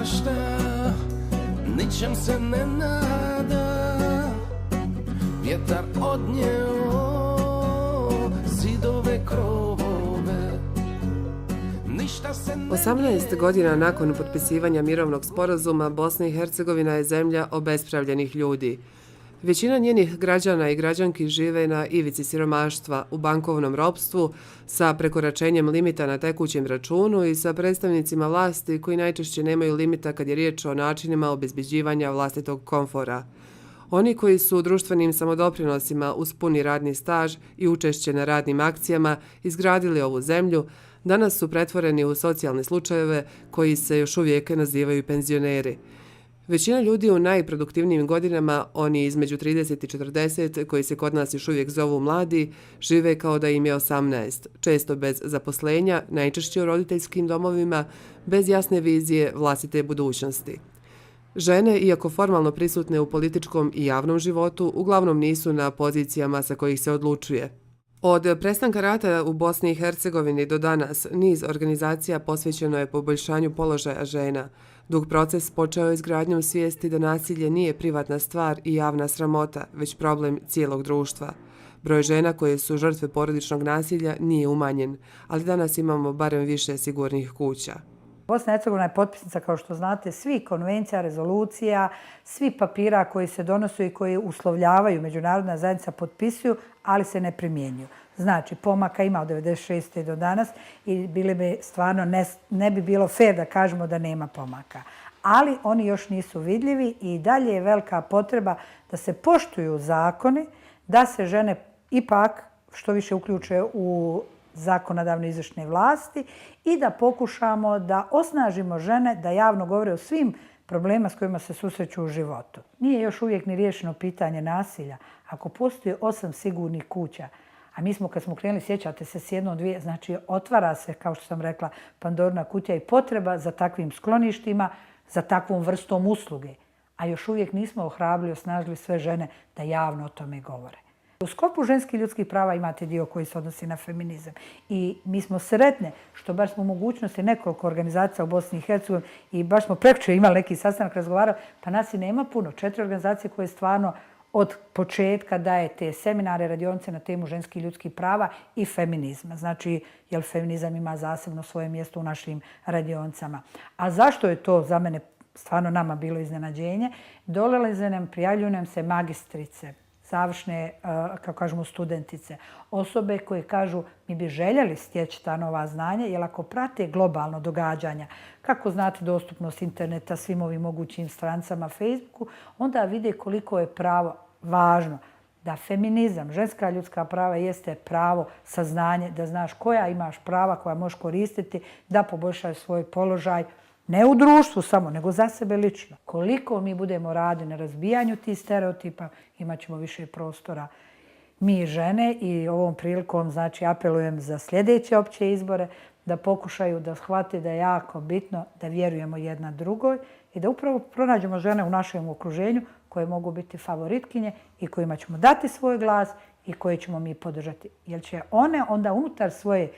prašta, ničem se ne nada. Vjetar odnjeo zidove krovove, ništa se ne... 18 godina nakon potpisivanja mirovnog sporazuma, Bosna i Hercegovina je zemlja obespravljenih ljudi. Većina njenih građana i građanki žive na ivici siromaštva, u bankovnom ropstvu, sa prekoračenjem limita na tekućem računu i sa predstavnicima vlasti koji najčešće nemaju limita kad je riječ o načinima obezbeđivanja vlastitog komfora. Oni koji su društvenim samodoprinosima uz puni radni staž i učešće na radnim akcijama izgradili ovu zemlju, danas su pretvoreni u socijalne slučajeve koji se još uvijek nazivaju penzioneri. Većina ljudi u najproduktivnijim godinama, oni između 30 i 40, koji se kod nas još uvijek zovu mladi, žive kao da im je 18, često bez zaposlenja, najčešće u roditeljskim domovima, bez jasne vizije vlastite budućnosti. Žene, iako formalno prisutne u političkom i javnom životu, uglavnom nisu na pozicijama sa kojih se odlučuje. Od prestanka rata u Bosni i Hercegovini do danas niz organizacija posvećeno je poboljšanju položaja žena. Dug proces počeo je izgradnjom svijesti da nasilje nije privatna stvar i javna sramota, već problem cijelog društva. Broj žena koje su žrtve porodičnog nasilja nije umanjen, ali danas imamo barem više sigurnih kuća. Bosna i Hercegovina je potpisnica, kao što znate, svih konvencija, rezolucija, svi papira koji se donose i koji uslovljavaju, međunarodna zajednica potpisuju, ali se ne primjenjuju. Znači, pomaka ima od 1996. do danas i bili bi stvarno ne bi bilo fair da kažemo da nema pomaka. Ali oni još nisu vidljivi i dalje je velika potreba da se poštuju zakoni, da se žene ipak što više uključe u zakonodavne izvršne vlasti i da pokušamo da osnažimo žene da javno govore o svim problemima s kojima se susreću u životu. Nije još uvijek ni riješeno pitanje nasilja. Ako postoji 8 sigurnih kuća, a mi smo kad smo krenuli, sjećate se, s jednom, dvije, znači otvara se, kao što sam rekla, Pandorina kutija i potreba za takvim skloništima, za takvom vrstom usluge. A još uvijek nismo ohrabrili, osnažili sve žene da javno o tome govore. U sklopu ženskih ljudskih prava imate dio koji se odnosi na feminizam. I mi smo sretne što baš smo u mogućnosti nekoliko organizacija u Bosni i Hercegovini i baš smo prekjučer imali neki sastanak, razgovarali, pa nas i nema puno. 4 organizacije koje stvarno od početka daje te seminare, radionice na temu ženskih ljudskih prava i feminizma. Znači, jer feminizam ima zasebno svoje mjesto u našim radionicama. A zašto je to za mene stvarno nama bilo iznenađenje? Dolaze nam, prijavljuju nam se magistrice, završne, kako kažemo, studentice, osobe koje kažu mi bi željeli stjeći ta nova znanja, jer ako prate globalno događanja, kako znate dostupnost interneta svim ovim mogućim strancama, Facebooku, onda vide koliko je pravo važno da feminizam, ženska ljudska prava jeste pravo, saznanje, da znaš koja imaš prava koja možeš koristiti, da poboljšaš svoj položaj, ne u društvu samo, nego za sebe lično. Koliko mi budemo raditi na razbijanju tih stereotipa, imat ćemo više prostora mi žene i ovom prilikom znači, apelujem za sljedeće opće izbore da pokušaju da shvate da je jako bitno da vjerujemo jedna drugoj i da upravo pronađemo žene u našem okruženju koje mogu biti favoritkinje i kojima ćemo dati svoj glas i koje ćemo mi podržati. Jer će one onda unutar svoje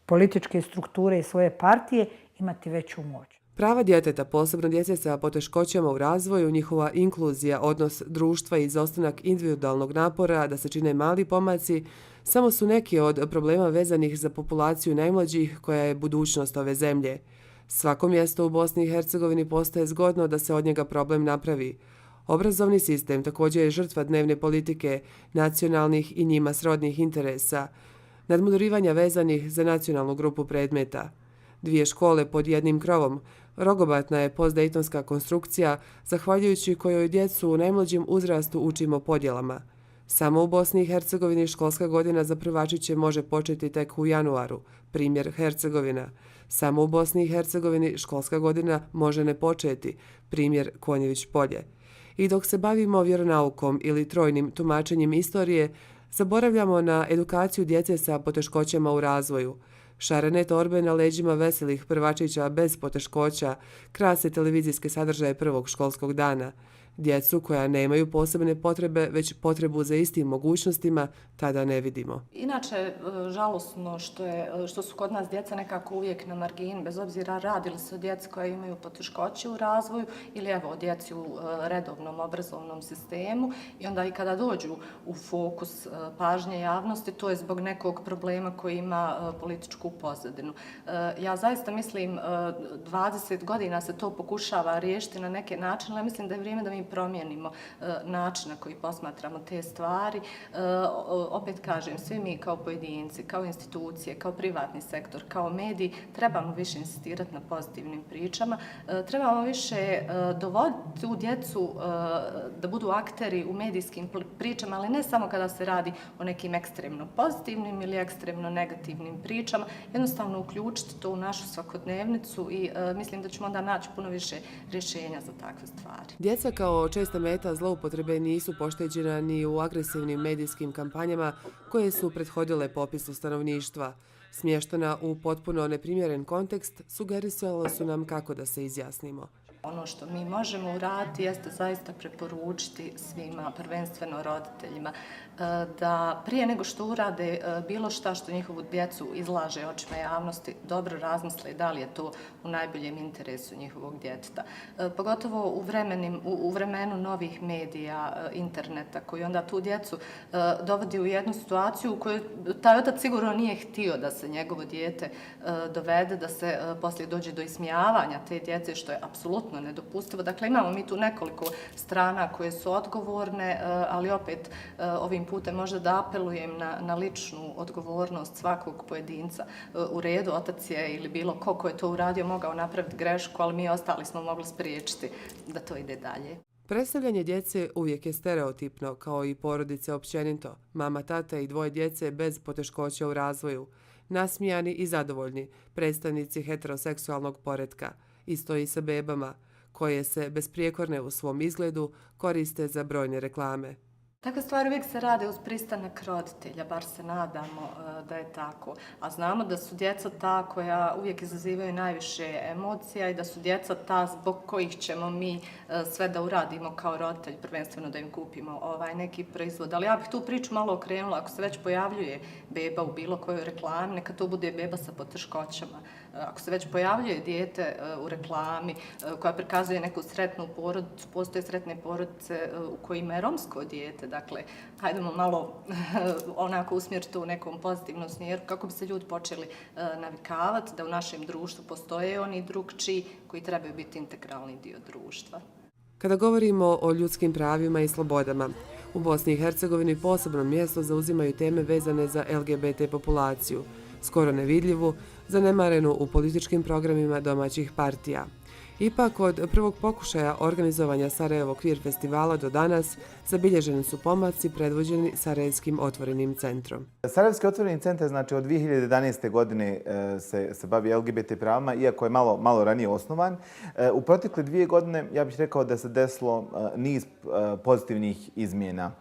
političke strukture i svoje partije imati veću moć. Prava djeteta, posebno djece sa poteškoćama u razvoju, njihova inkluzija, odnos društva i izostanak individualnog napora da se čine mali pomaci, samo su neki od problema vezanih za populaciju najmlađih koja je budućnost ove zemlje. Svako mjesto u Bosni i Hercegovini postaje zgodno da se od njega problem napravi. Obrazovni sistem također je žrtva dnevne politike, nacionalnih i njima srodnih interesa, nadmudrivanja vezanih za nacionalnu grupu predmeta. 2 škole pod jednim krovom, rogobatna je postdejtonska konstrukcija, zahvaljujući kojoj djecu u najmlađem uzrastu učimo podjelama. Samo u Bosni i Hercegovini školska godina za prvačiće može početi tek u januaru, primjer Hercegovina. Samo u Bosni i Hercegovini školska godina može ne početi, primjer Konjević polje. I dok se bavimo vjeronaukom ili trojnim tumačenjem istorije, zaboravljamo na edukaciju djece sa poteškoćama u razvoju. Šarene torbe na leđima veselih prvačića bez poteškoća krase televizijske sadržaje prvog školskog dana. Djecu koja nemaju posebne potrebe, već potrebu za istim mogućnostima, tada ne vidimo. Inače, žalosno što su kod nas djeca nekako uvijek na margini, bez obzira radi li se o djeci koja imaju poteškoće u razvoju ili evo o djeci u redovnom obrazovnom sistemu i onda i kada dođu u fokus pažnje javnosti, to je zbog nekog problema koji ima političku pozadinu. Ja zaista mislim 20 godina se to pokušava riješiti na neke načine, ali mislim da je vrijeme da mi promijenimo način na koji posmatramo te stvari. Opet kažem, svi mi kao pojedinci, kao institucije, kao privatni sektor, kao mediji, trebamo više insistirati na pozitivnim pričama. Trebamo više dovoditi tu djecu da budu akteri u medijskim pričama, ali ne samo kada se radi o nekim ekstremno pozitivnim ili ekstremno negativnim pričama. Jednostavno uključiti to u našu svakodnevnicu i mislim da ćemo onda naći puno više rješenja za takve stvari. Djeca kao česta meta zloupotrebe nisu pošteđena ni u agresivnim medijskim kampanjama koje su prethodile popisu stanovništva. Smještena u potpuno neprimjeren kontekst, sugerisalo su nam kako da se izjasnimo. Ono što mi možemo uraditi jeste zaista preporučiti svima, prvenstveno roditeljima, da prije nego što urade bilo šta što njihovu djecu izlaže očima javnosti, dobro razmisle da li je to u najboljem interesu njihovog djeteta. Pogotovo u vremenu novih medija, interneta, koji onda tu djecu dovodi u jednu situaciju u kojoj taj otac sigurno nije htio da se njegovo dijete dovede, da se poslije dođe do ismijavanja te djece, što je apsolutno nedopustivo. Dakle, imamo mi tu nekoliko strana koje su odgovorne, ali opet ovim putem možda da apelujem na ličnu odgovornost svakog pojedinca. U redu, otac je ili bilo ko je to uradio mogao napraviti grešku, ali mi ostali smo mogli spriječiti da to ide dalje. Predstavljanje djece uvijek je stereotipno, kao i porodice općenito. Mama, tata i dvoje djece bez poteškoća u razvoju. Nasmijani i zadovoljni, predstavnici heteroseksualnog poretka. Isto i sa bebama, koje se besprijekorne u svom izgledu koriste za brojne reklame. Takve stvari uvijek se rade uz pristanak roditelja, bar se nadamo da je tako. A znamo da su djeca ta koja uvijek izazivaju najviše emocija i da su djeca ta zbog kojih ćemo mi sve da uradimo kao roditelj, prvenstveno da im kupimo neki proizvod. Ali ja bih tu priču malo okrenula, ako se već pojavljuje beba u bilo kojoj reklami, neka to bude beba sa poteškoćama. Ako se već pojavljuje dijete u reklami koja prikazuje neku sretnu porodicu, postoje sretne porodice u kojima je romsko dijete. Dakle, hajdemo malo onako usmjeriti to u nekom pozitivnom smjeru kako bi se ljudi počeli navikavati da u našem društvu postoje oni drugčiji koji trebaju biti integralni dio društva. Kada govorimo o ljudskim pravima i slobodama, u Bosni i Hercegovini posebno mjesto zauzimaju teme vezane za LGBT populaciju, skoro nevidljivu, zanemarenu u političkim programima domaćih partija. Ipak, od prvog pokušaja organizovanja Sarajevo Queer festivala do danas zabilježeni su pomaci predvođeni Sarajevskim otvorenim centrom. Sarajevski otvoreni centar, znači od 2011. godine se bavi LGBT pravima, iako je malo ranije osnovan. U protekle 2 godine ja bih rekao da se desilo niz pozitivnih izmjena.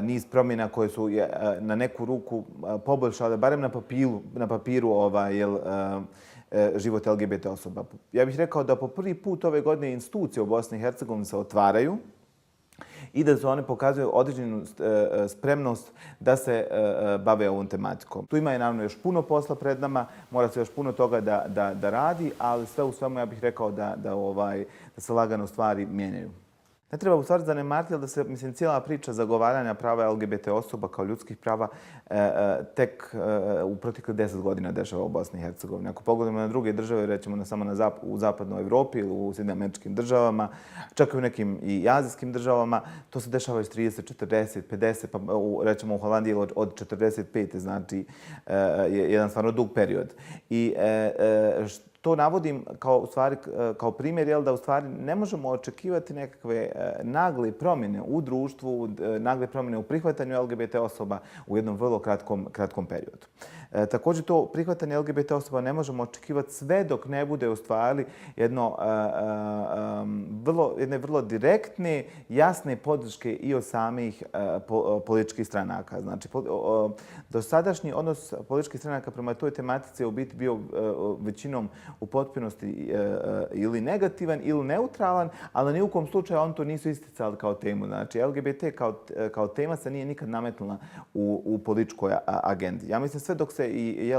Niz promjena koje su na neku ruku poboljšale, barem na papiru život LGBT osoba. Ja bih rekao da po prvi put ove godine institucije u Bosni i Hercegovini se otvaraju i da se one pokazuju određenu spremnost da se bave ovom tematikom. Tu ima je naravno još puno posla pred nama, mora se još puno toga da radi, ali sve u svemu ja bih rekao da se lagano stvari mijenjaju. Ne treba u stvari zanemariti da se, cijela priča zagovaranja prava LGBT osoba kao ljudskih prava tek u proteklih 10 godina dešava u Bosni i Hercegovini. Ako pogledamo na druge države, rećemo samo u zapadnoj Evropi ili u Sjedinjenim Američkim Državama, čak i u nekim i azijskim državama, to se dešava iz 30, 40, 50, pa rećemo u Holandiji od 45, znači jedan stvarno dug period. I to navodim kao primjer da u stvari ne možemo očekivati nekakve nagle promjene u društvu, nagle promjene u prihvatanju LGBT osoba u jednom vrlo kratkom periodu. Također to prihvatanje LGBT osoba ne možemo očekivati sve dok ne bude u stvari jedne vrlo direktne, jasne podrške i od samih političkih stranaka. Znači, dosadašnji odnos političkih stranaka prema toj tematici je u biti bio većinom u potpunosti ili negativan ili neutralan, ali ni u kom slučaju on to nisu isticali kao temu. Znači, LGBT kao tema se nije nikad nametnula u političkoj agendi. Ja mislim sve dok se i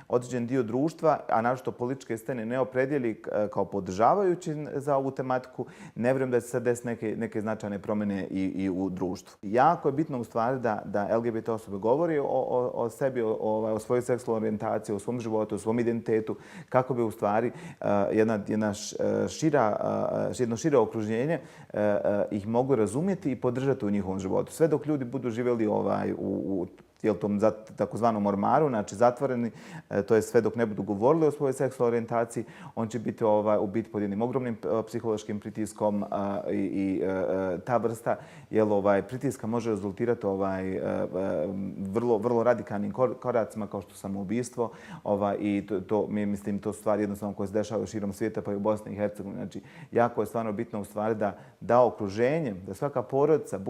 određen dio društva, a naročito političke scene, ne opredijeli kao podržavajući za ovu tematiku, ne vjerujem da će se desiti neke značajne promjene i u društvu. Jako je bitno u stvari da LGBT osobe govori o sebi, o svojoj seksualnoj orijentaciji, o svom životu, o svom identitetu, kako bi u stvari jedno šire okruženje ih moglo razumjeti i podržati u njihovom životu. Sve dok ljudi budu živjeli u tom takozvanom ormaru, znači zatvoreni, to je sve dok ne budu govorili o svojoj seksualnoj orijentaciji, on će biti u biti pod jednim ogromnim psihološkim pritiskom i ta vrsta pritiska može rezultirati vrlo radikalnim koracima kao što samoubistvo i to stvari jednostavno koje se dešavaju širom svijeta pa i u Bosni i Hercegovini. Znači, jako je stvarno bitno u stvari da okruženje, da svaka porodica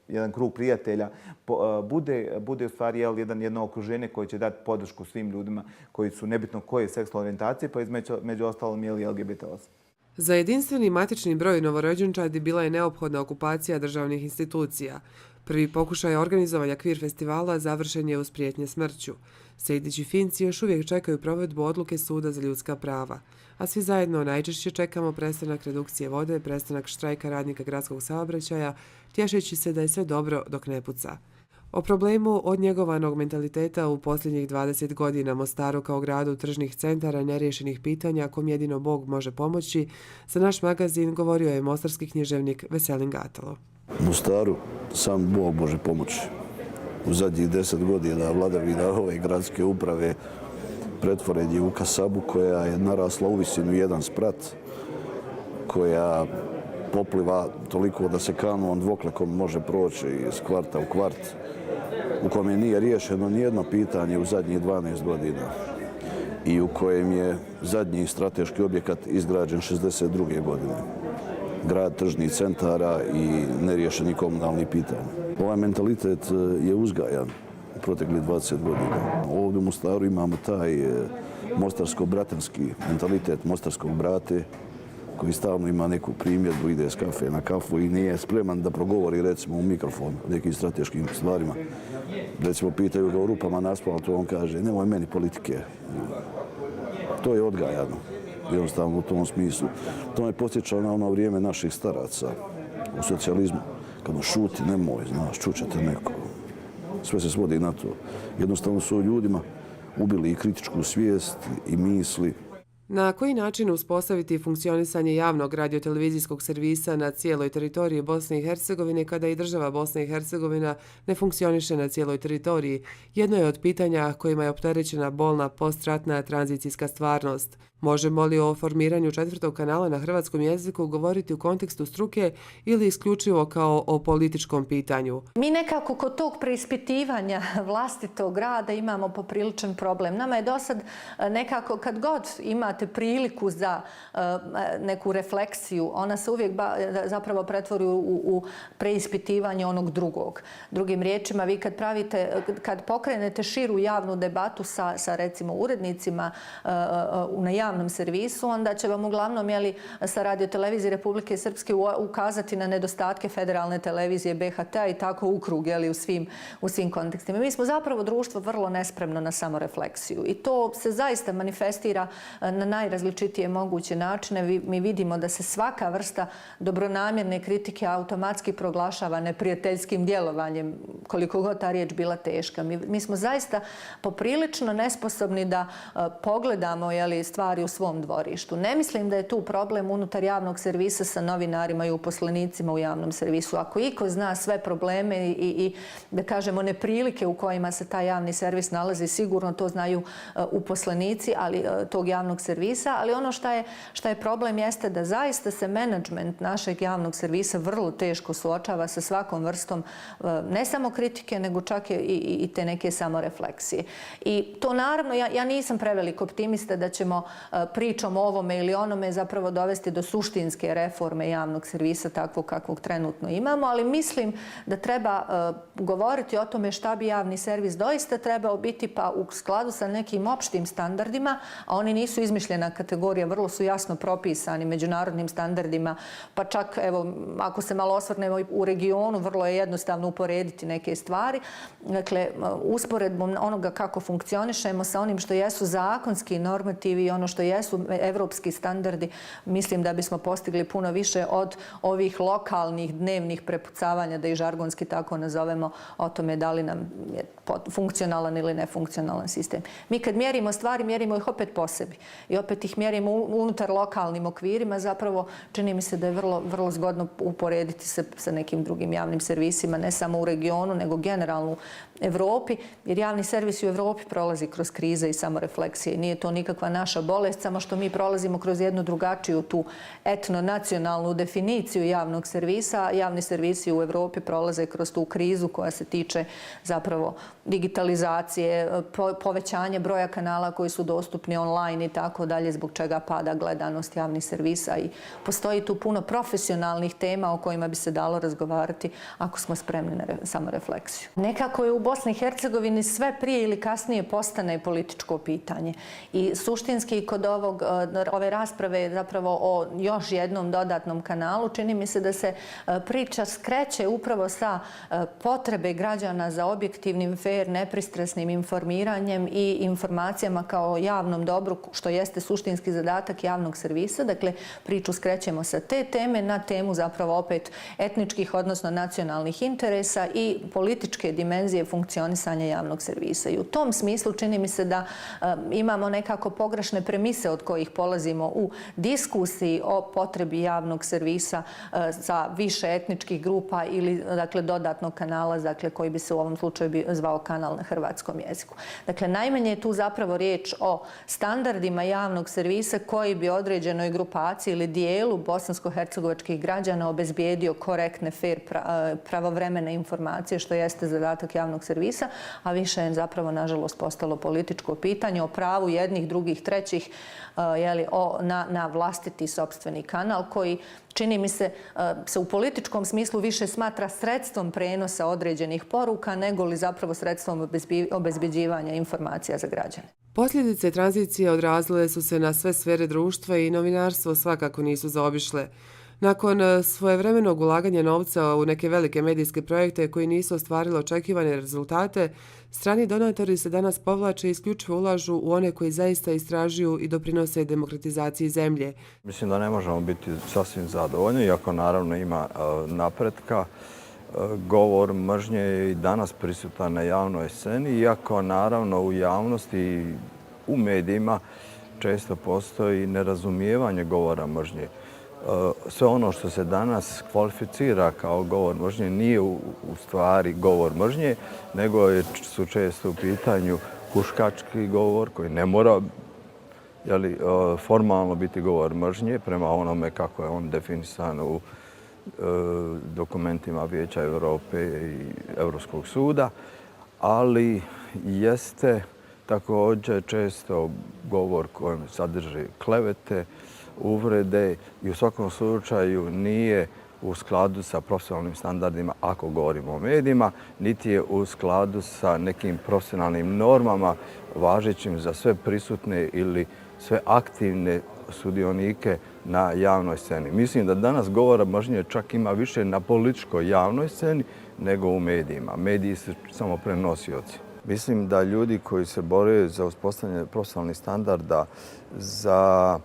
jedan krug prijatelja bude u stvari jedno okruženje koje će dati podršku svim ljudima koji su nebitno koje seksualne orijentacije, pa među ostalom i LGBT osobe. Za jedinstveni matični broj novorođenčadi bila je neophodna okupacija državnih institucija. Prvi pokušaj organizovanja kvir festivala završen je uz prijetnje smrću. Sejdić i Finci još uvijek čekaju provedbu odluke Suda za ljudska prava, a svi zajedno najčešće čekamo prestanak redukcije vode, prestanak štrajka radnika gradskog saobraćaja, tješeći se da je sve dobro dok ne puca. O problemu odnjegovanog mentaliteta u posljednjih 20 godina Mostaru kao gradu tržnih centara i neriješenih pitanja kom jedino Bog može pomoći, za naš magazin govorio je mostarski književnik Veselin Gatalo. Mostaru sam Bog može pomoći. U zadnjih 10 godina vladavina ove gradske uprave pretvoren je u kasabu koja je narasla u visinu jedan sprat, koja popliva toliko da se kanon dvoklekom može proći iz kvarta u kvart, u kome nije riješeno nijedno pitanje u zadnjih 12 godina i u kojem je zadnji strateški objekat izgrađen 62. godine. Grad tržnih centara i neriješenih komunalnih pitanja. Ovaj mentalitet je uzgajan u proteklih 20 godina. Ovdje u Mostaru imamo taj mostarsko-bratanski mentalitet mostarskog brate, koji stalno ima neku primjedbu, ide s kafe na kafu i nije spreman da progovori recimo u mikrofon o nekim strateškim stvarima. Recimo pitaju ga o rupama na asfaltu, on kaže nemoj meni politike. To je odgajano, jednostavno u tom smislu. To me podsjeća na ono vrijeme naših staraca u socijalizmu. Kad šuti, nemoj, znaš, čućete neko. Sve se svodi na to. Jednostavno su ljudima ubili i kritičku svijest i misli. Na koji način uspostaviti funkcionisanje javnog radiotelevizijskog servisa na cijeloj teritoriji Bosne i Hercegovine kada i država Bosna i Hercegovina ne funkcioniše na cijeloj teritoriji? Jedno je od pitanja kojima je opterećena bolna postratna tranzicijska stvarnost. Možemo li o formiranju 4. kanala na hrvatskom jeziku govoriti u kontekstu struke ili isključivo kao o političkom pitanju? Mi nekako kod tog preispitivanja vlastitog rada imamo popriličan problem. Nama je dosad nekako kad god imate priliku za neku refleksiju, ona se uvijek zapravo pretvori u preispitivanje onog drugog. Drugim riječima, vi kad pokrenete širu javnu debatu sa recimo urednicima na javnom servisu, onda će vam uglavnom sa radiotelevizije Republike Srpske ukazati na nedostatke federalne televizije BHT i tako u krug u svim kontekstima. Mi smo zapravo društvo vrlo nespremno na samorefleksiju i to se zaista manifestira na najrazličitije moguće načine. Mi vidimo da se svaka vrsta dobronamjerne kritike automatski proglašava neprijateljskim djelovanjem, koliko god ta riječ bila teška. Mi smo zaista poprilično nesposobni da pogledamo stvari u svom dvorištu. Ne mislim da je tu problem unutar javnog servisa sa novinarima i uposlenicima u javnom servisu. Ako iko zna sve probleme i da kažemo neprilike u kojima se taj javni servis nalazi, sigurno to znaju uposlenici tog javnog servisa, ali ono što je problem jeste da zaista se menadžment našeg javnog servisa vrlo teško suočava sa svakom vrstom ne samo kritike, nego čak i te neke samorefleksije. I to naravno, ja nisam prevelik optimista da ćemo pričom o ovome ili onome zapravo dovesti do suštinske reforme javnog servisa takvog kakvog trenutno imamo, ali mislim da treba govoriti o tome šta bi javni servis doista trebao biti, pa u skladu sa nekim opštim standardima, a oni nisu izmišljena kategorija, vrlo su jasno propisani međunarodnim standardima, pa čak, evo, ako se malo osvrnemo u regionu, vrlo je jednostavno uporediti neke stvari. Dakle, usporedbom onoga kako funkcionišemo sa onim što jesu zakonski normativi i ono što jesu evropski standardi, mislim da bismo postigli puno više od ovih lokalnih dnevnih prepucavanja, da ih žargonski tako nazovemo, o tome da li nam je funkcionalan ili nefunkcionalan sistem. Mi kad mjerimo stvari, mjerimo ih opet po sebi i opet ih mjerimo unutar lokalnim okvirima. Zapravo čini mi se da je vrlo zgodno uporediti se sa nekim drugim javnim servisima, ne samo u regionu, nego generalno u Evropi, jer javni servis u Evropi prolazi kroz krize i samorefleksije. Nije to nikakva naša bolest, samo što mi prolazimo kroz jednu drugačiju tu etno-nacionalnu definiciju javnog servisa. Javni servisi u Evropi prolaze kroz tu krizu koja se tiče zapravo digitalizacije, povećanje broja kanala koji su dostupni online i tako dalje, zbog čega pada gledanost javnih servisa i postoji tu puno profesionalnih tema o kojima bi se dalo razgovarati ako smo spremni na samorefleksiju. Nekako je u Bosni i Hercegovini sve prije ili kasnije postane političko pitanje i suštinski kod ove rasprave zapravo o još jednom dodatnom kanalu čini mi se da se priča skreće upravo sa potrebe građana za objektivnim, fair, nepristrasnim informiranjem i informacijama kao javnom dobru, što jeste suštinski zadatak javnog servisa. Dakle, priču skrećemo sa te teme na temu zapravo opet etničkih, odnosno nacionalnih interesa i političke dimenzije funkcionisanja javnog servisa. I u tom smislu čini mi se da imamo nekako pogrešne premise od kojih polazimo u diskusiji o potrebi javnog servisa za više etničkih grupa ili dakle dodatnog kanala, dakle koji bi se u ovom slučaju zvao kanal na hrvatskom jeziku. Dakle, najmanje je tu zapravo riječ o standardima javnog servisa koji bi određenoj grupaciji ili dijelu bosansko-hercegovačkih građana obezbijedio korektne, fair, pravovremene informacije, što jeste zadatak javnog servisa, a više je zapravo, nažalost, postalo političko pitanje o pravu jednih, drugih, trećih na vlastiti sopstveni kanal koji čini mi se u političkom smislu više smatra sredstvom prenosa određenih poruka nego li zapravo sredstvom obezbeđivanja informacija za građane. Posljedice tranzicije odrazile su se na sve sfere društva i novinarstvo svakako nisu zaobišle. Nakon svojevremenog ulaganja novca u neke velike medijske projekte koji nisu ostvarili očekivane rezultate, strani donatori se danas povlače i isključivo ulažu u one koji zaista istražuju i doprinose demokratizaciji zemlje. Mislim da ne možemo biti sasvim zadovoljni, iako naravno ima napretka. Govor mržnje je i danas prisutan na javnoj sceni, iako naravno u javnosti i u medijima često postoji nerazumijevanje govora mržnje. Sve ono što se danas kvalificira kao govor mržnje nije u stvari govor mržnje, nego su često u pitanju huškački govor koji ne mora formalno biti govor mržnje prema onome kako je on definisan u dokumentima Vijeća Europe i Europskog suda, ali jeste također često govor koji sadrži klevete, uvrede i u svakom slučaju nije u skladu sa profesionalnim standardima ako govorimo o medijima, niti je u skladu sa nekim profesionalnim normama važećim za sve prisutne ili sve aktivne sudionike na javnoj sceni. Mislim da danas govora mržnje čak ima više na političkoj javnoj sceni nego u medijima. Mediji su samo prenosioci. Mislim da ljudi koji se bore za uspostavljanje profesionalnih standarda, za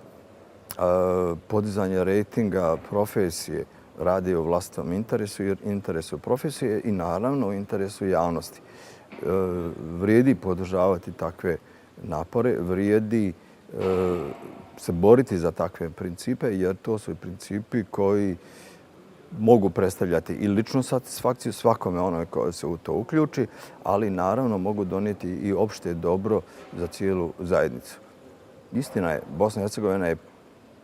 podizanje rejtinga profesije, radi o vlastitom interesu, interesu profesije i naravno u interesu javnosti. Vrijedi podržavati takve napore, vrijedi se boriti za takve principe, jer to su principi koji mogu predstavljati i ličnu satisfakciju svakome onome koji se u to uključi, ali naravno mogu donijeti i opšte dobro za cijelu zajednicu. Istina je, Bosna i Hercegovina je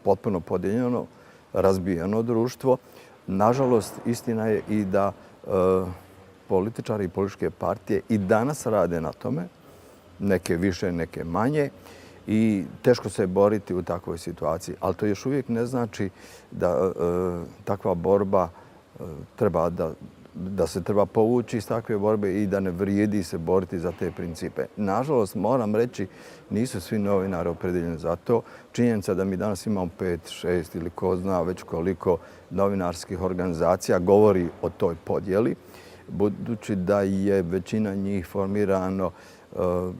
potpuno podijeljeno, razbijeno društvo. Nažalost, istina je i da političari i političke partije i danas rade na tome, neke više, neke manje. i teško se boriti u takvoj situaciji. Ali to još uvijek ne znači da takva borba da se treba povući iz takve borbe i da ne vrijedi se boriti za te principe. Nažalost, moram reći, nisu svi novinari opredeljeni za to. Činjenica da mi danas imamo 5, 6 ili ko zna već koliko novinarskih organizacija govori o toj podjeli, budući da je većina njih formirano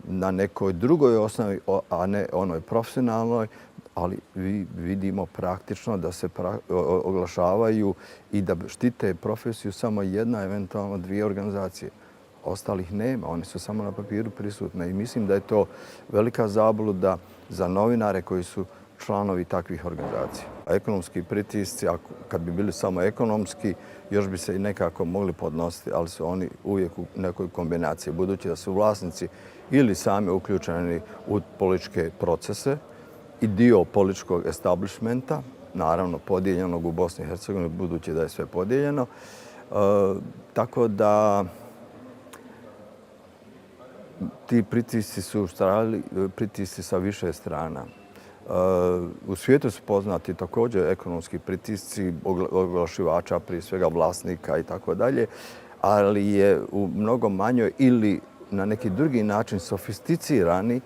na nekoj drugoj osnovi, a ne onoj profesionalnoj, ali vidimo praktično da se oglašavaju i da štite profesiju samo jedna, eventualno 2 organizacije. Ostalih nema, one su samo na papiru prisutne i mislim da je to velika zabluda za novinare koji su članovi takvih organizacija. Ekonomski pritisci, kad bi bili samo ekonomski, još bi se i nekako mogli podnositi, ali su oni uvijek u nekoj kombinaciji, budući da su vlasnici ili sami uključeni u političke procese i dio političkog establishmenta, naravno podijeljenog u Bosni i Hercegovini, budući da je sve podijeljeno. Tako da ti pritisci su pritisci sa više strana. U svijetu su poznati također ekonomski pritisci oglašivača, prije svega vlasnika i tako dalje, ali je u mnogo manjoj ili na neki drugi način sofisticirani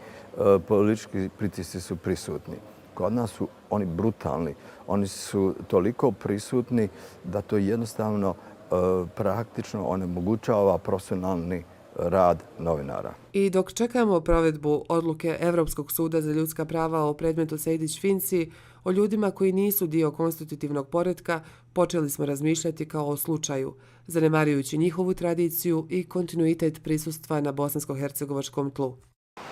politički pritisci su prisutni. Kod nas su oni brutalni. Oni su toliko prisutni da to jednostavno praktično onemogućava profesionalni rad novinara. I dok čekamo provedbu odluke Evropskog suda za ljudska prava o predmetu Sejdić-Finci, o ljudima koji nisu dio konstitutivnog poretka, počeli smo razmišljati kao o slučaju, zanemarujući njihovu tradiciju i kontinuitet prisustva na bosansko-hercegovačkom tlu.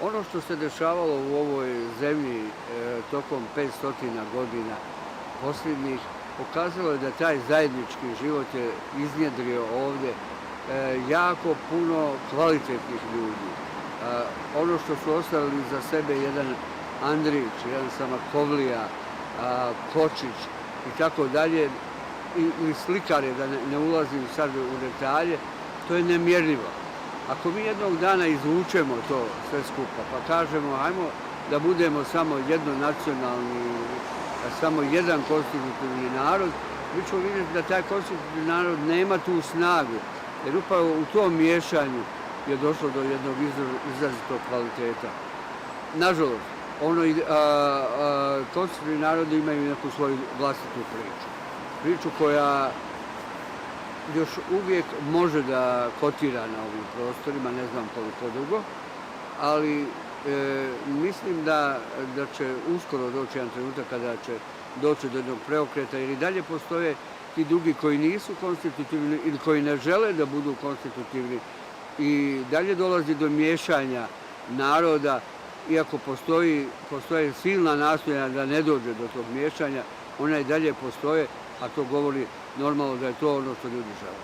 Ono što se dešavalo u ovoj zemlji tokom 500 godina posljednjih pokazalo je da taj zajednički život je iznjedrio ovdje jako puno kvalitetnih ljudi. Ono što su ostavili za sebe jedan Andrić, jedan Samakovlija, Kočić i tako dalje, i slikare, da ne ulazim sad u detalje, to je nemjerljivo. Ako mi jednog dana izvučemo to sve skupa, pa kažemo ajmo da budemo samo jednonacionalni, samo jedan konstitutivni narod, mi ćemo vidjeti da taj konstitutivni narod nema tu snagu. Jer upravo u tom miješanju je došlo do jednog izrazitog kvaliteta. Nažalost, konstitutivni narodi imaju neku svoju vlastitu priču. Priču koja još uvijek može da kotira na ovim prostorima, ne znam koliko dugo, ali mislim da će uskoro doći jedan trenutak kada će doći do jednog preokreta, jer i dalje postoje ti drugi koji nisu konstitutivni ili koji ne žele da budu konstitutivni i dalje dolazi do miješanja naroda, iako postoje silna nastojanja da ne dođe do tog miješanja, ona i dalje postoje, a to govori normalno da je to ono što ljudi žele.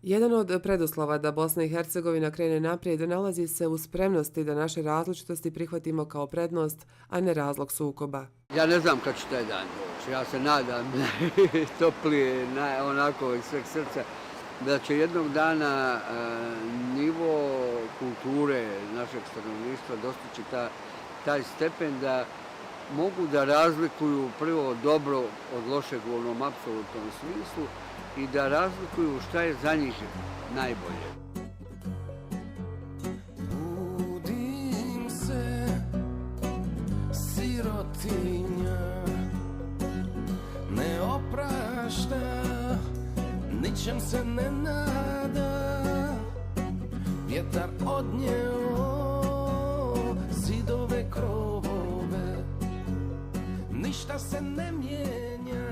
Jedan od preduslova da Bosna i Hercegovina krene naprijed nalazi se u spremnosti da naše različitosti prihvatimo kao prednost, a ne razlog sukoba. Ja ne znam kad će taj dan doći. Ja se nadam toplije, onako iz sveg srca, da će jednog dana nivo kulture našeg stanovništva dostići taj stepen da mogu da razlikuju prvo dobro od lošeg u onom apsolutnom smislu i da razlikuju šta je za njih najbolje. Budim se, sirotinja, ne oprašta, ničem se ne nada, vjetar odnjeo zidove krovove, ništa se ne mijenja.